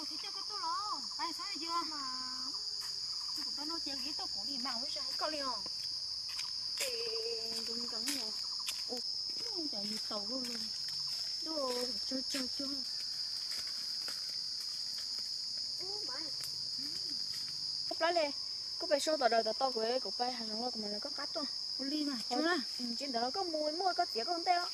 Ces coj koj tuaj los pais txhob yog mas. Kuv pab no ces yus tuaj kuv li mas ua tsis hais koj li os. Ces nkaus nkaus no. Ua cas yus tau luaj luaj. Ntuj, tsawg tsawg cuag. Ub, Maiv, koj plab li, koj pem sau tom daws tom tau kuv, kuv pab hav zoov los kuv mam li koj qab tuaj. Ua li mas tsuag na. Tsis ntawd los koj mus muaj koj txiav koj ntej os.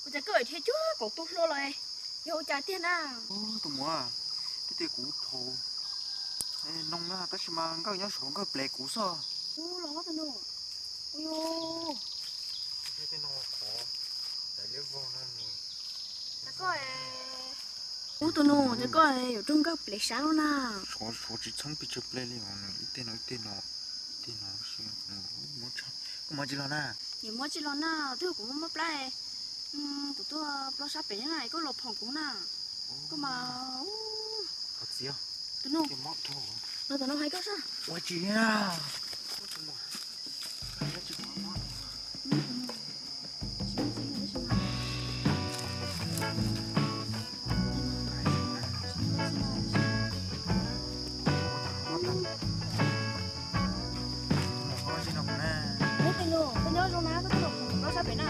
Ua cas koj dhia cuag kaum tus hlua los, yog ua cas tiag na? Tus muam, twb tias kuv thaum noog na tab sis mas nkawj nyob saum nkawj ples kuv xwb. Ub, los tus nus. Ub, tus nus, ces koj yuav raug nkawj ples sab lub na. Suav tsis txheeb pes tsawg ple li os, ib teg no ib teg no, ib teg no, koj muab tsis los na. Nim muab tsis los na, twb kuv muab plab, tus tuaj plaub sab pem na, koj los phoom kuv na. Koj mas, tus nus, los tom no hais koj sab. Ua tsis na. Ub, tus nus, koj nyob zoo na, koj tuaj los phoom kuv plaub sab pem na.